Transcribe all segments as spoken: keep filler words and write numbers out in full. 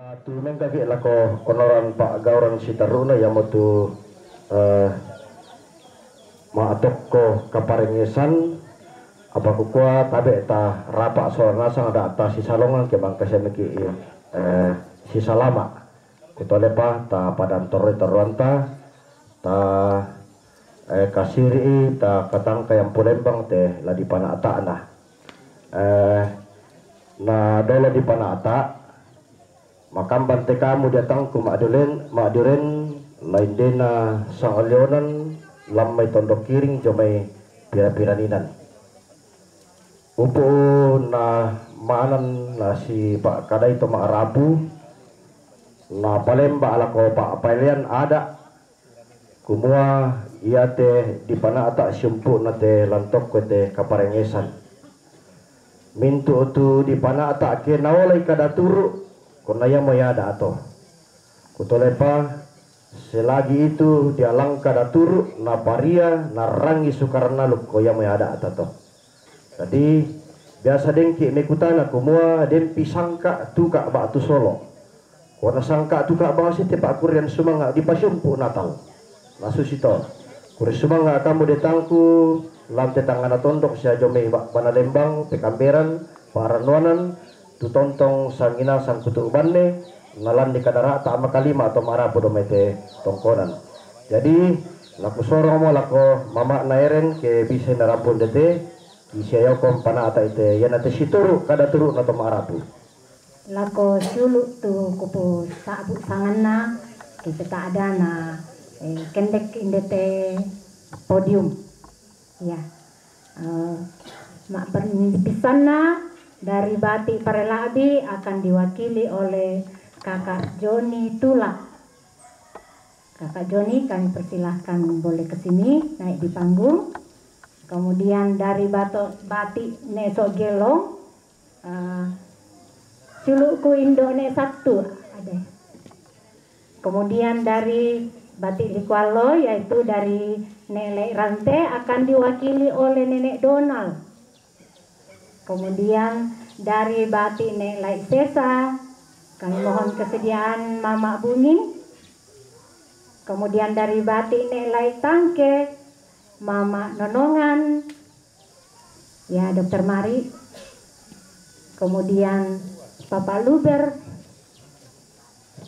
Atu mengkaki lako onoran pa'gauran siterru'na, iamotu, eh, ma'tokko kaparengngesan, apa kukua tabe' ta rapa' sola nasang ada' ta sisalongan ke mangkasemeki, eh, sisalama'. Kutolepa ta padang torroi torroanta, ta, eh, kasiri'i, ta katangkai ampo lembang te la dipana'ta'na. Eh, na dolo dipana'ta', makamban te kamu diatangku ma'duren, ma'duren, laindena sangalionan, lammai tondok kiring jomai pira-piraninan. Upu' na manan na sipa'kadai to ma'rapu, na palemba' lako pa'pailean ada', kumua iate dipana'ta' siumpu'na te lantokko te kaparengngesan. Mintu' tu dipana'ta' ke naolai kada turu', konna iamo ada' to. Kutolepa, selagi itu dialangka daturu', naparia, narrangi sukaranna lukko iamo ada'ta to. Jadi, biasa dengki mekutana kumua, dempi sangka tuka ba'tu solo. Kona sangka tuka bangsi te pa'kurrian sumanga' dipasiumpu' Natal. Nasusi to. Kurre sumanga' kamu detangku, lam te tangngana tondok sia jomai ba-, bana lembang, pekamberan, pa'rannuanan, tu tontong sangina sangkutu' banne, nalanni kadara'ta makalima to ma'rapu do mai te tongkonan. Jadi, lakusorongmo lako mama'na Eren ke bisai narampun dete, kisiayoko mpana'ta' ite, ianate situru' kada turu'na to ma'rapu. Lako siulu' tu kupu sa'bu' sanganna, ke peta'dana, eh, kendek indete podium. Ya. Eh, ma'per-, pissanna dari Batik Parela'bi akan diwakili oleh Kakak Joni Tula. Kakak Joni, kami persilahkan boleh ke sini, naik di panggung. Kemudian dari Bato-, Batik Neso Gelong, eh, siulu'ku indo' Ne' Sattu, ada. Kemudian dari Batik Likuallo, yaitu dari Nenek Rante, akan diwakili oleh Nenek Donald. Kemudian dari Batik Nenek Lai Sesa, kami mohon kesediaan Mama Bungin. Kemudian dari Batik Nenek Lai Tangke, Mama Nonongan, ya, Dokter Mari. Kemudian Papa Luber,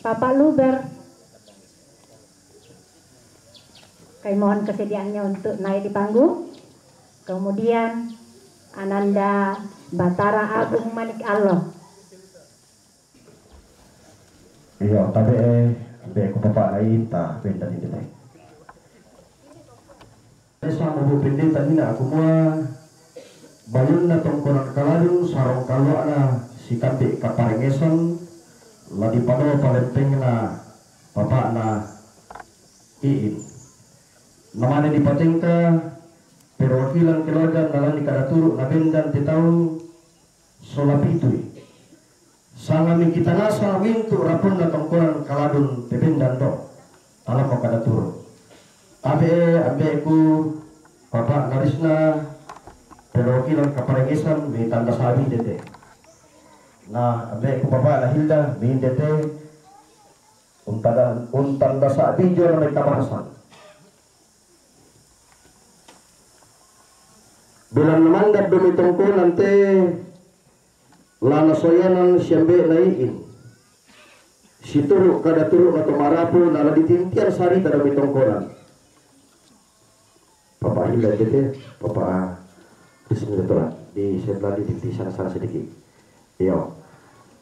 Papa Luber, kami mohon kesediaannya untuk naik di panggung. Kemudian Ananda Batara Agung Manik Allah. Iyo, tabe' e, ambe'ku Papa Nai, ta bendan indete. Esa mubu pendeta nina aku mua, bayunna tongkonan Kaladun sarong kalua'na sikambe' kaparengngesan, la dipadaua palempengna papa'na Iin. Namane dipatengka perwakilan keluarga nalanni kada turu' nabendan te tau sola pitui. Sanga mikita nasang mintu' rapunna tongkonan Kaladun pebendan do. Talammo kada turu'. Tabe' e, ambe'ku Papa Narisna, perwakilan kaparengngesan, mitanda sabi dete. Na ambe'ku Papa Nahilda, mindete, untanda, untanda sabi jolo mai kabahasan. Belanna mandan do mai tongkonan te la nasoyanan siambe'na Iin. Situru' kada turu'na to ma'rapu, na la ditintian sarita do mai tongkonan. Papa Hilda dete, Papa, bismillah, di sebelah di, di sana-sana sedikit. Iyo.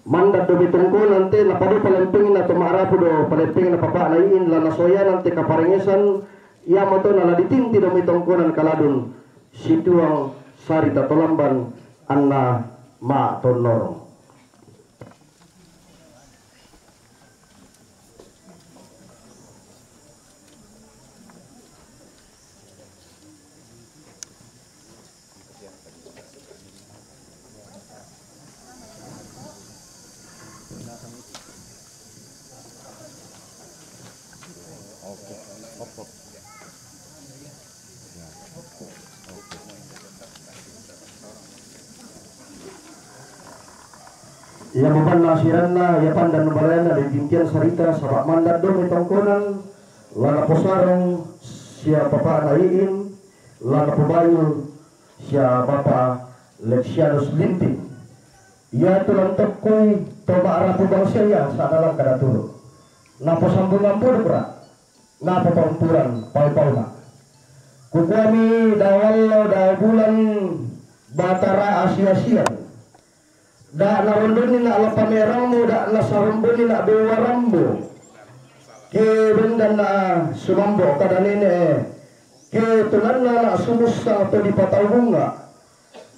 Mandan do mai tongkonan te, napadua palempengna to ma'rapu do palempengna papa'na Iin, la nasoyanan te kaparengngesan, iamoto na la ditinti do mai tongkonan Kaladun, situang sarita to lamban anna ma'tonnorong. Iya bebanna siranna, iya pandan balayanna di tintian sarita, saba' mandan domi tongkonan, la naposarong sia papa'na Iin, la napobayu sia Bapa Leksianus Linting. Iatu lan tokkui to ma'rapu bangsia ia sa'na lan kada turu. Naposambungan pudukra, napopaumpuran pau-pauna. Kukuami dao allo dao bulan Batara Asia-sian. Da' narondonni na' la pamerangmu, da' nasarombonni na' bewarammu. Ke bendanna sumambo kada nene', ke tunanna na' sumussa to dipatau bunga'.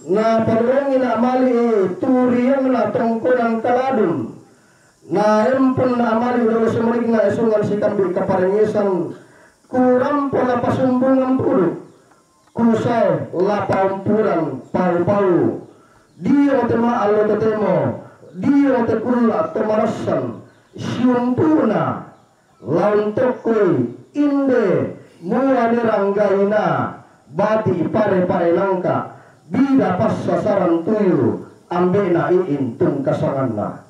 Na paluangi na' mali' turiangna tongkonan kaladun. Na empun na' mali' dolo sumulikna esungan sikambi' kaparengesan, kurampo na pasumbungan puduk. Kusae la paumpuran pau-pau. Dio te ma'allo totemo, dio te kulla' to marassan, siumpu'na laun tokkoi inde muane ranggaina bati' pare-pare nangka, bida passasaran tuyu ambe'na Iin tungkasanganna.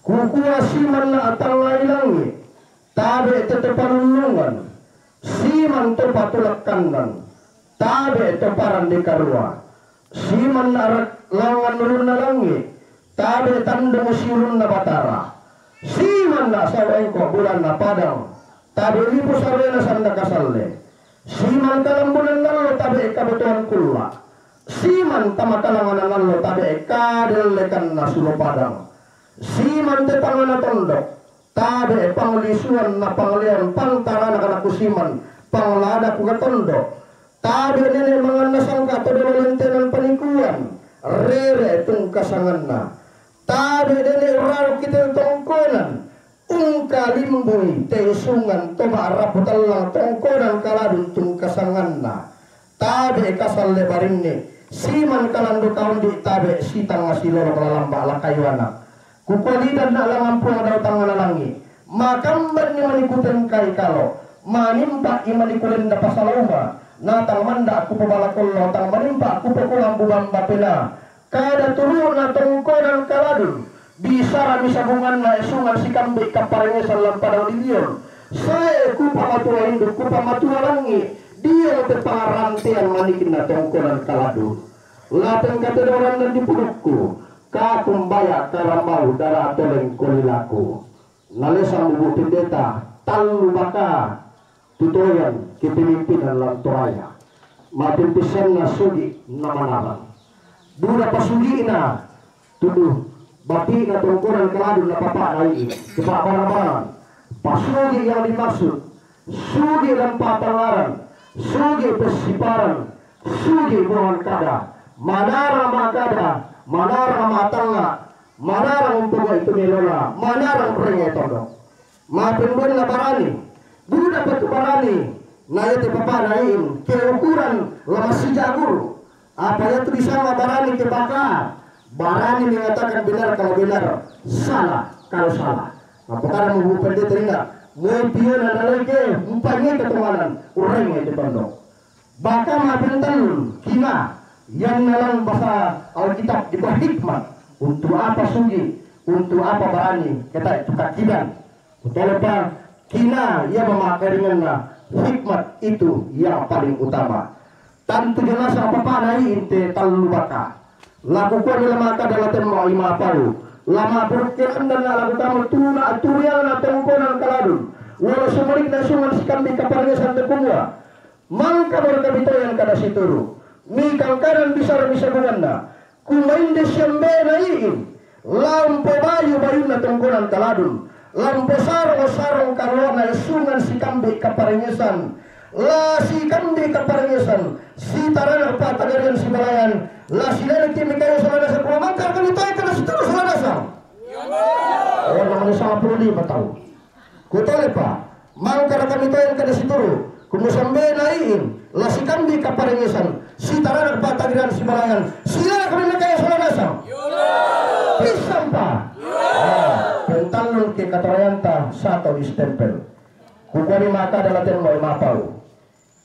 Kukua simanna atangngai langi', tabe' te to palullungan, siman to patulakkannan, tabe' to parande karua, siman na' langngan ulunna langi', tabe' tandung siulunna Batara, siman na' sawa engko' bulanna padang, tabe' lipu sarena sanda kasalle, siman kalambunan allo tabe' kabutuhan kulla', siman tamakalanganan allo tabe' kadellekanna sulo padang, siman te tangana tondok, tabe' panglisuan na panglean pantarana kana kusiman, panglada ku katondo. Tabe' nene' manganna sangka to dolo lentenan panikuan, rere tungkasanganna. Tabe' nene' urau kitel tongkonan, ungkalimbui teusungan to ma'rapu tallang tongkonan kaladun tungkasanganna. Tabe' kasalle barinni, siman kalando kaundi tabe' sitanga silolok lalamba lakayuana. Kukua lidanna langampuang dao tangngana langi', makambanni mani kutengkai kalo', manimpa' i mani kulenda pasalauma, na tang manda' kupobalakollo, tang manimpa' kupokulambu bamba pena. Kada turu'na tongkonan kaladun, bisara misabunganna esungan sikambi' kaparengesan lampadang lilion, sae kupamatua indu', kupamatua langi', dio te pangarantean manikinna tongkonan kaladun. La tengka tedoranna di pudukku, kakumbaya karambau dara toleng kolilaku. Nalesang bubu pendeta, tallu baka tutoyan kepemimpinan lantoaya. Matimpisanna sugi na manarang. Buda pasugi'na tudu bati'na tongkonan kaladun na papa'na Iin, kepa'barang-barangan. Pasugi yang dimaksud, sugi dan patangaran, sugi pesiparan, sugi buhan kada, manarang makada, manarang matangnga, manarang umpoga itu melola, manarang renge tondok. Mapenduanna barani, buda patu barani, na iate papa'na Iin, keukuran la masija guru. Apa iatu disanga barani ke baka, barani mengatakan benar kalau benar, salah kalau salah. Apa kada mau pendeta ina, mau piona na lagi, umpangi ketumanan, orang itu tondok. Baka mapentallun, kina, yang dalam bahasa Alkitab dikua hikmat. Untuk apa sugi, untuk apa barani, kita itu kakidan. Kutolopa, kina, ia memakai denganna hikmat itu yang paling utama. Tantu jelas apa panai inte tallu baka. Laku kuan lama kada latemma ima palu. Lama purukkiran dan laku kamu tuna aturial na tongkonan kaladun. Walau sumarik na sungan sikambi kaparnya sante kumua. Mangka moro kabitoyan kada situru. Mikangkanan bisara misabunganna. Kumainde siambena iin. Lampo bayu-bayunna tongkonan kaladun. Lampo sarong-sarong kaluarna esungan sikambi kaparengesan. La sikambi kaparengesan. Sitarana patagarian sibalayan. La silele kimi kayu salanasa. Kumangka kami toy kada situru salanasa. Oh, namanya sangat perlu lima tahun. Kutolepa, mangkara kami toyan kada situru, kumusambena iin, la sikambi kaparengesan, sitaranak patagiran sibalangan, sila kami nakaya salanasa. Pisampa. Ah, pentallun ke katorayanta sato di stempel. Kukuani maka dalaten mau mapau.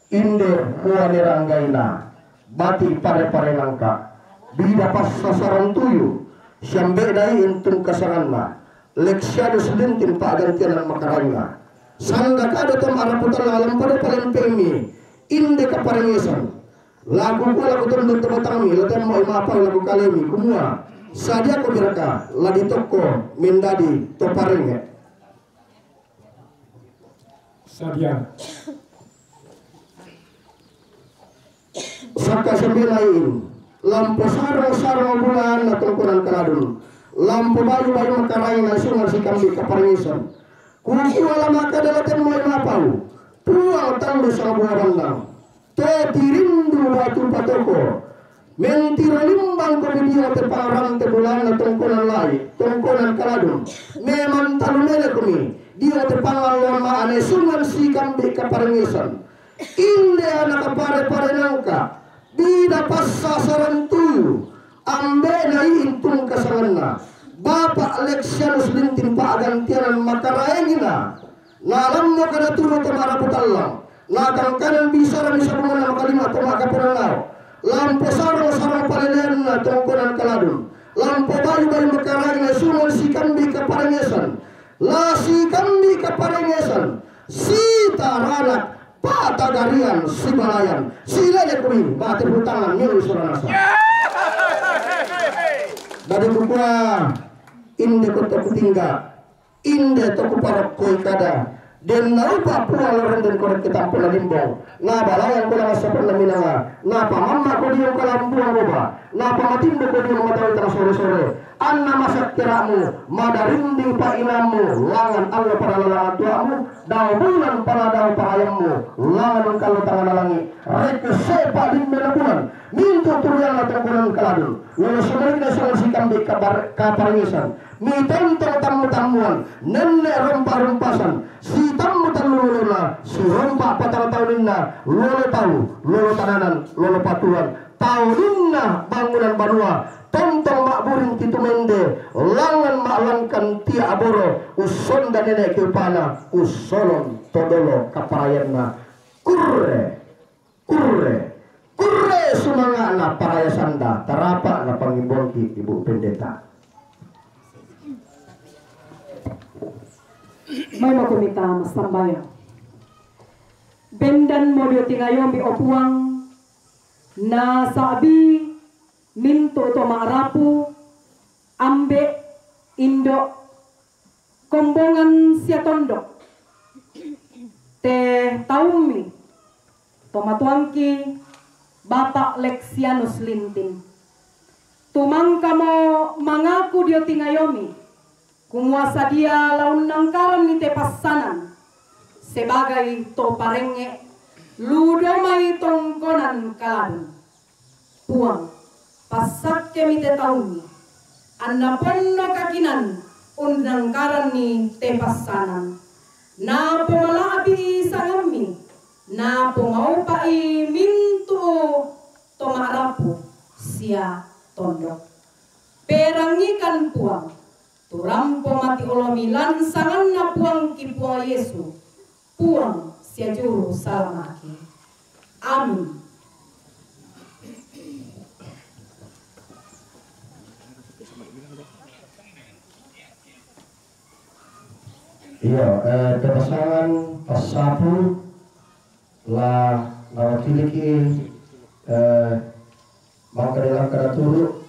Inde muane ranggaina, bati pare-pare nangka, bida passasaran tuyu, Siambe'na i intungka sanganna, Leksianus Lintin pa'gantianan makaraenna. Sanda kada to ma'rapu tallang lampa do palempemi, inde kaparengesan. La kukua la kutondon to batangmi, la temmo'i ma'apau la kukalemi, kumua, sadiako biraka, la ditokko mendadi to parenge. Sadia. Saka sembena iin, lampo sarong-sarong bulan na tongkonan kaladun, lampo bayu-bayu makaraeng na sungan sikambi kaparengesan. Kukua la maka dalaten moi mapau, puang tallu sabua bandang. To tirindu batu patoko. Mentiro limbang komi dio te pangarante bulanna tongkonan lai, tongkonan kaladun. Memang talu mele komi dio te pangalloan ma ane sungan sikambi kaparengesan. Inde anak pare-pare nangka, bida passa sarantu, ambe na iin tungka sanganna. Bapak Leksianus Lintin pa'gantianan makaraengina. Na lammo kada turu to ma'rapu tallang, na kangkanan bisara misabungan na makalima to makaponang lao. Lampo sarong-sarong paleleanna tongkonan kaladun. Lampo bayu-bayu makaraeng na sungan sikambi kaparengesan. La sikambi kaparengesan. Sitaranak patagarian sibalayan. Silele kumi mate hutangan niu suranasa. Dadi kukua inde koto kutingga. Inde to kuparokkoi kada, den na upa' Puang lorenden korek kitampo na limbong, na balayang ko langa sapanna minanga, na pamamma ko diong kalambuang roba, na pamatimbo ko diong matawi tang sore-sore, anna masak kira'mu, madarinding pa'inammu, langan allo paralalangan tua'mu, dao bulan paradao parayammu, langan ungkallo tangana langi', rekke sepa' limmena bulan, mintu' turianna tongkonan kaladun, lolo sumalikna sungan sikambi kabar-, kaparengesan, Mitontong tammu-tammuan, nenne' rompa'-rompasan, sitammu tallu lolona, sirompa' patang tauninna, lolo tau, lolo tananan, lolo patuan, tauninna bangunan banua, tontong ma'buring titumende, langan ma'langkan tia' aboro, ussonda nene' keupana, ussolong to dolo kaparayanna. Kurre. Kurre, kurre sumanga'na parayasanda, tarapa na pangimbongki Ibu Pendeta. Mai mako mita massambayang. Bendanmo dio tingayomi, o Puang, na sa'bi mintu' to ma'rapu, ambe', indo', kombongan sia tondok, te taummi, tomatuangki, Bapak Leksianus Lintin. Tumangkamo mangaku dio tingayomi, kumua sadia la unnangkaranni te passanan sebagai to parengnge' lu domai tongkonan kaladun. Puang, passakkemi te taummi, anna ponno kakinan unnangkaranni te passanan, napomala'bi'i sangammi, napomaupa'i mintu' to ma'rapu sia tondok. Perangikan Puang, tu rampo mati olomi lan sanganna Puangki Puang Yesu, Puang sia Juru Salama'ki. Amin. Iya, eh, te pasangan passapu la nawakiliki, eh, mangkada-langkada turu',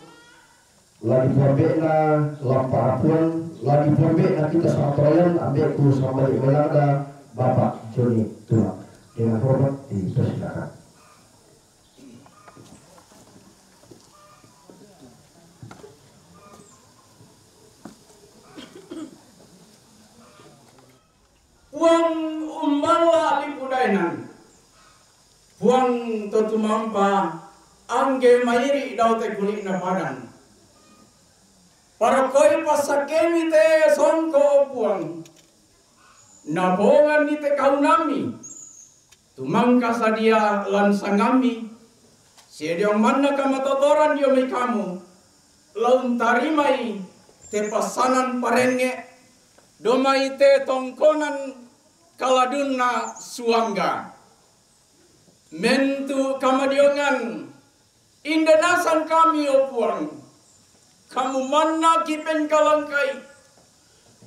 la dipuambe'na lampa rapuan, la dipuambe'na kita sangatorayan, ambe'ku sambali' melanda Bapak Joni Tulang. Dengan hormat dipersilakan. Puang umballa lipu daenan, Puang to tumampa angge mairi' dao te kuli'na padang. Parokkoi passakkemi te songko, o Puang, na bonganni te kaunammi, tumangka sadia lan sangammi, sia dio manna kamatotoran dio mai kamu, la untarimai te passanan parengnge', domai te tongkonan kaladunna suangga. Mentu' kamadiongan, inde nasang kami, o Puang, Kamu manna kipengkalangkai,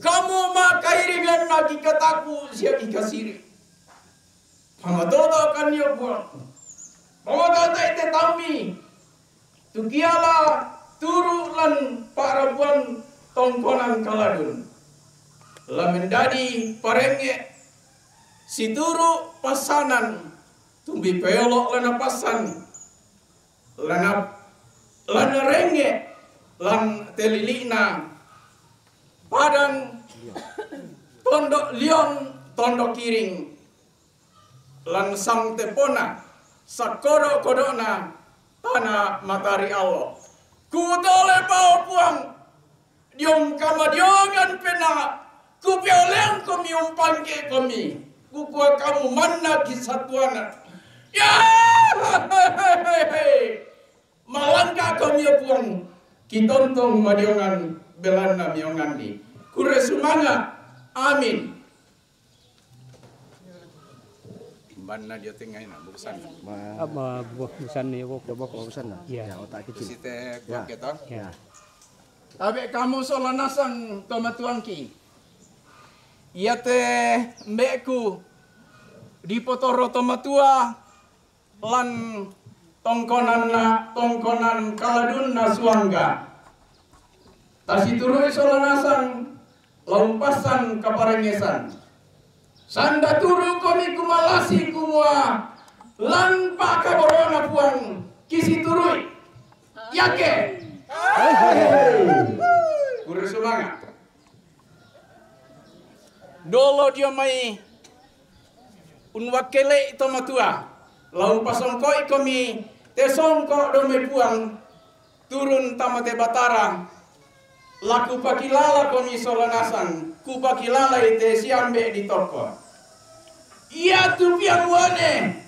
kamu makairinganna kikataku sia kikasiri. Pamatoto kan io Puang. Pamatoto ite tammi. Tukiala turu lan parabuan tongkonan kaladun. La mendadi parengnge situru passanan tumbi peolo lana passan lana lana renge lan telili'na padang tondok liong tondok kiring lan sang tepona sakkodo-kodona tana matari allo. Kutole pao Puang diong kamadiongan pena kupeoleang komi umpangke komi kukua kamu manna kisatuana. Ya, malangka komi ya Puang kitontong madiongan belanna mionganni. Kure sumanga. Amin. Banna dia tengah ina bukusan. Apa buah busan ni kok? Coba kok busan nah. Iya. Ya, otak kecil. Site ya. Kita. Ya. Tabe kamu sola nasang tomatuangki. Iate mbeku dipotoro tomatua lan tongkonanna tongkonan kaladunna suangga. Tasiturui sola nasang laumpassan kaparengesan. Sanda turu komi kumalasi kumua lan pakaborona Puang kisiturui. Yake. Kure sumanga. Dolo dio mai unwakkele tomatua lau pasongkoi komi te songko dome Puang turun tama te Batara. Laku pakilala komi sola nasang kupakilalai te siambe di toko. Ia tu piamuane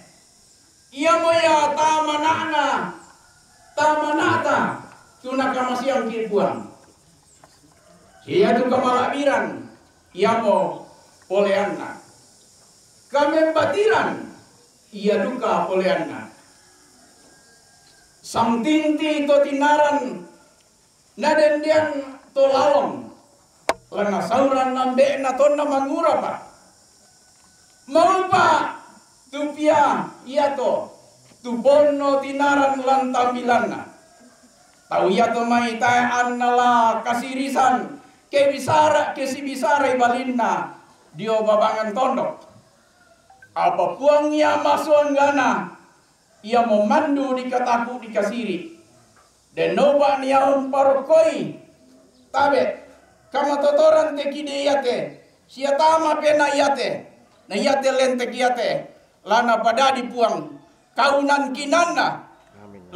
Iamo ia tamana'na, tamana'ta tu nakamasiangki Puang. Ia tu kamala'biran, iamo poleanna. Kamembatiran, ia duka poleanna. Samtinti to tinaran nadendean to lalong, lanna sauran nambe'na tonna mangurapa. Maupa tu pia iato tu ponno tinaran lan tambilanna. Tau iato mai tae'anna la kasirisan kebisara kesibisarai balinna dio babangan tondok. Apa Puang ia masuanggana iamo mandu dikataku dikasiri. Dennopa niaum parokkoi tabe kamatotoran te kide iate sia tama pena iate na iate lentek iate lana padadi Puang kaunan kinanna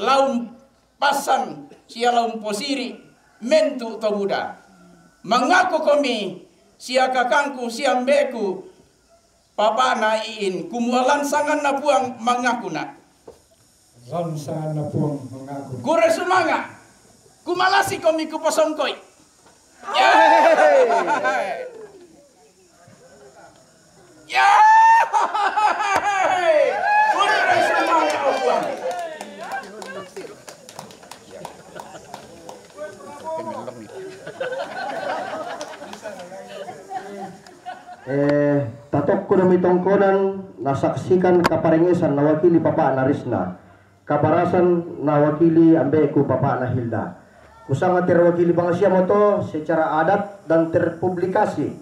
laum passan sia laum posiri mentu to buda. Mangaku komi sia kakangku sia mbeku Papa'na Iin, kumua lansanganna Puang mangaku na. Lansanganna Puang mangaku. Kure sumanga. Kumalasi komi kupasongkoi. Yeay. Yeay. Kure sumanga o Puang. Eh, tatokko demi tongkonan nasaksikan kaparengesan nawakili papa'na Risna, kabarasan nawakili ambe'ku papa'na Hilda. Kusanga terwakili bangsia moto secara adat dan terpublikasi.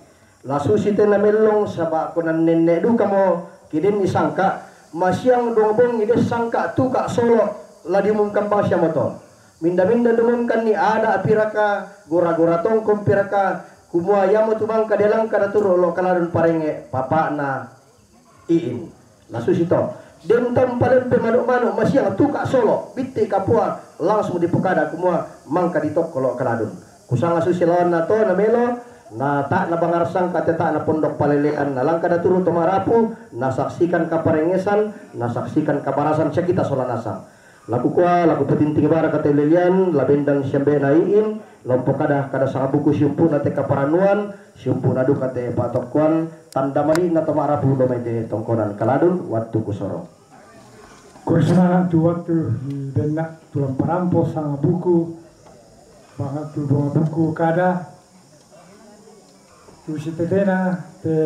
Lasusi tena mellong saba' ko nannenne dukamo kidenni sangka masiang duang bongi de sangka tuka solo la diumumkan bangsia moto. Minda-minda dumungkanni ada' piraka, gora-gora tongkong piraka, kumua iamotu mangka de langka naturu lo kaladun parenge papa'na Iin. Lasusi to. Den tau mpalempe manu'-manu' masiang tuka solo, bitti kapua langsung dipokada kumua mangka ditokko lo kaladun. Kusanga susi lawanna to namelo, na ta' nabangar sangka te ta' napondok palelean, na langka naturu to marapu, nasaksikan kaparengesan, nasaksikan kabarasan sia kita sola nasang. Laku kua, laku patinting baraka te lilian, la bendan siambe na Iin, la umpokada kada sangabuku siumpu'na te kaparannuan, siumpu'na duka te patokkoan, tanda mali'na to ma'rapu lo mai te tongkonan kaladun, wattu kusoro. Kursunana tu wattu di benna tulang parampo sangabuku Pangattu bunga buku kada tu sitetena te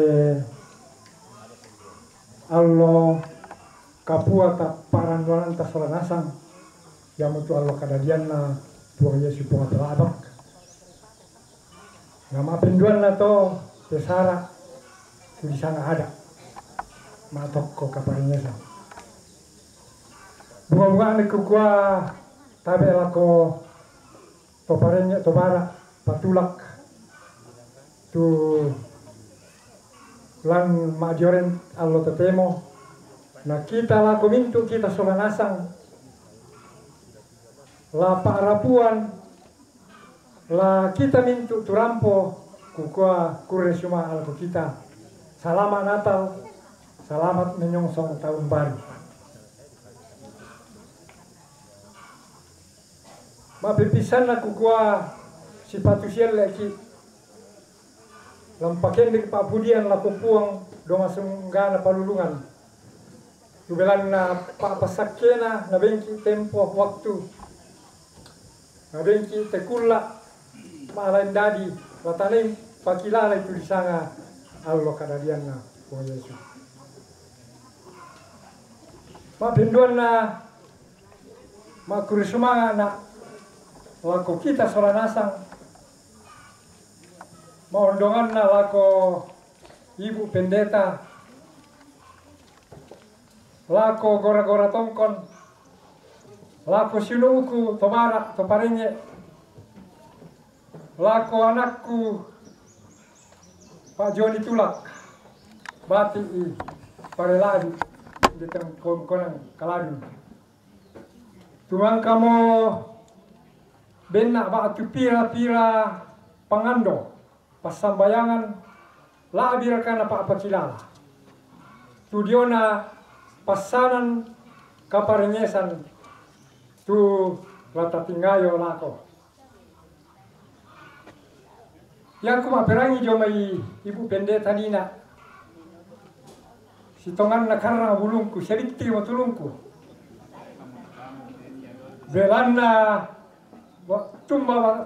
allo kapua tapparannuananta sola nasang, iamotu allo kadadianna Puang Yesu Puang Talabak. Na mappenduanna to te sara tu disanga ada matokko kaparengngesan. Bunga-bungana kukua tabe lako to parenge to bara patulak tu lan majoreng allo tetemo. Na kita lako mintu kita sola nasang la pa'rapuan la kita mintu turampo, kukua kurre suma alako kita. Selamat Natal, selamat menyongsong tahun baru. Mappipissanna kukua sipatu sielle'ki lampakendek pa'pudian lako Puang doma senggana palulungan. Tubelanna pa'passakkena nabengki tempo waktu, nabengki tekulla ma'lain dadi latanai pakilalai tu disanga allo kadadianna Puang Yesu. Mappenduanna makkuri sumanga'na lako kita sola nasang, maondonganna lako Ibu Pendeta, lako gora-gora tongkon, lako sinu'uku to bara to parenge, lako anakku Pak Joni Tulak, bati i pareladu di tengkongkonan kaladu. Tumangkamo benna batu pira-pira pangando passambayangan, la'biraka napa'pakilala tu diona passanan kaparengngesan tu latatingayo lako. Yaku mapperangi jomai Ibu Pendeta nina, sitonganna karrang bulungku, seditti matulungku. Belanna wa-, tumba,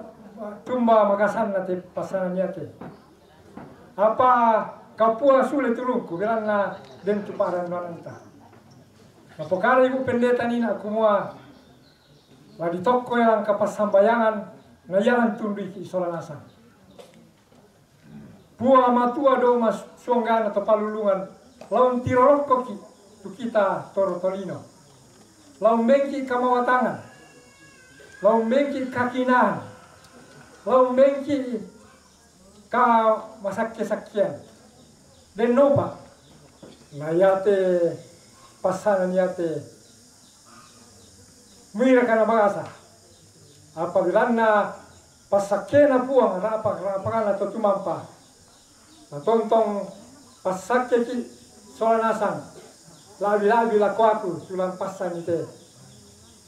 tumba makasanna te passanan yate. Apa kapua sule tulungku, belanna den tu parannuananta. Napokara Ibu Pendeta nina kumua, la ditokko yalang kapassambayangan, na yalang tunduiki sola nasang. Puang Matua doma suanggana to palulungan, laung tirorokkoki tu kita toro tolino. Laung mengki kamawatangan, laung mengki kakinahan, laung mengki kamasakke-sakkean. Dennopa na yate passanan yate muiraka na bagasa. Apabilanna passakkena Puang rapa-, rapakanna to tumampa. Natontong passakkeki sola nasang, labi-labi lako aku tulang passani te.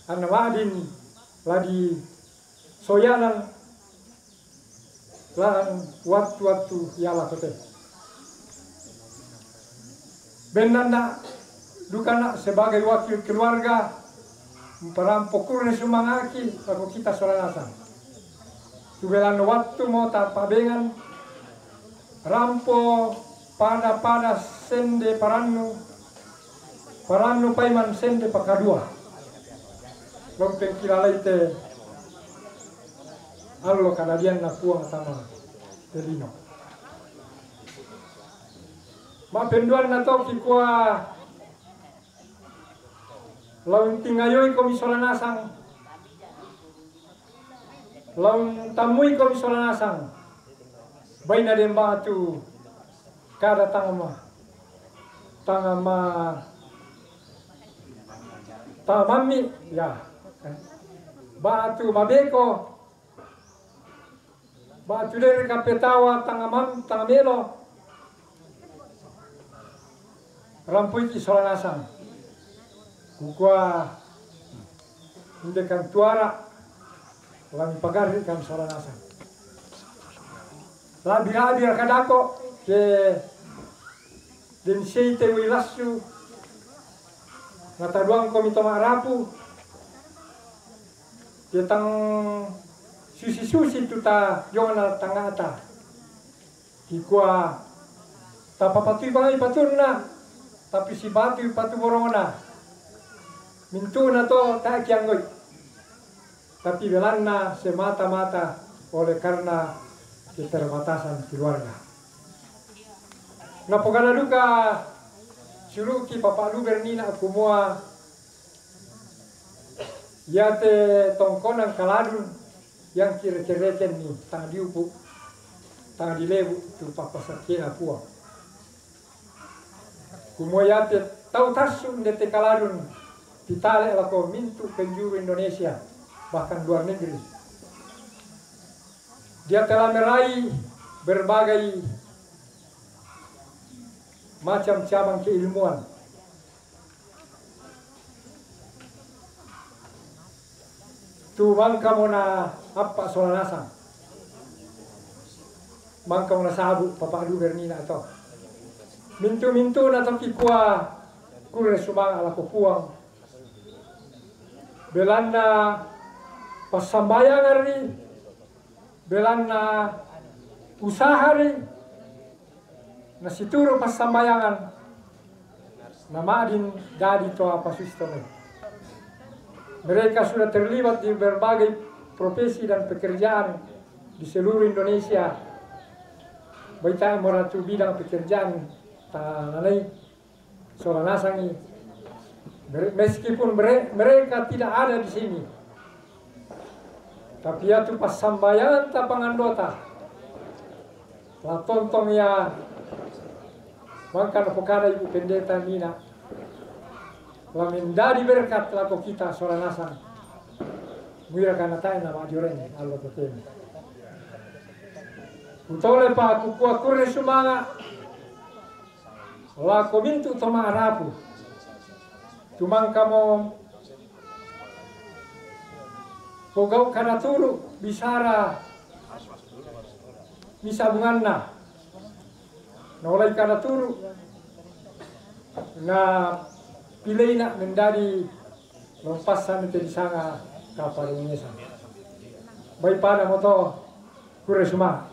Anna madin ladi soyanan lan wattu-wattu yalako te. Bennanna dukana sebagai wakil keluarga, mparampo kurre sumangaki lako kita sola nasang. Tubelanna wattu mo tappabengan, rampo pada-pada sende parannu, parannu paiman sende pakadua. Lompeng kilalai te allo kadadianna Puang tama te lino. Mappenduanna toki kua laung tingayoi komi sola nasang, laung tammui komi sola nasang, baina demba tu kada tangama, tangama, tamammi, ya. Batu mabeko, batu dere kapetawa tangamam, tangamelo. Rampuiki sola nasang. Kukua indekan tuara, lami pagarrikan sola nasang. Labi-labi rakadako ke den sei te wei lassu, nataduangkomi to ma'rapu, ke tang Susi-susi tu tajongna tangata. Kikua tapapatui bangai patunna, tapisi batui patu borona. Mintuna to takianggoi. Tapi belanna semata-mata oleh karena keterbatasan keluarga. Napokana duka suluki Papa Luber nina kumua, iate tongkonan kaladun yang kire-kireken ni tang diupu, tang dilebu tu papasakena Puang. Kumua iate tau tassu ndete kaladun pitale lako mintu penjuru Indonesia, bahkan luar negeri. Dia telah meraih berbagai macam cabang keilmuan. Tu mangka mona appa sola nasang. Mangka mona sabu Papa Luber nina to. Mintu-mintu na to kikua kurre sumanga lako Puang. Belanna passambayangan ri, belanna usaha ri, nasituru passambayangan, namadin dadi to apa sistem. Mereka sudah terlibat di berbagai profesi dan pekerjaan di seluruh Indonesia. Baita moratu bidang pekerjaan tananai sola nasangi. Mere-, meskipun mere-, mereka tidak ada di sini, tapi ya tu passambayanta pangandota. La tontong ya mangka napokada Ibu Pendeta nina. La mendadi berkat lako kita sola nasang. Muira kana tae na majoreng allo totemi. Utole pa kukua kurre sumanga lako mintu to ma'rapu. Tu mangkamo pogau kana turu bisara misabunganna. Naolai kana turu na pileina mendadi lompassan te disanga kaparungesan. Bai pada moto kurre suma.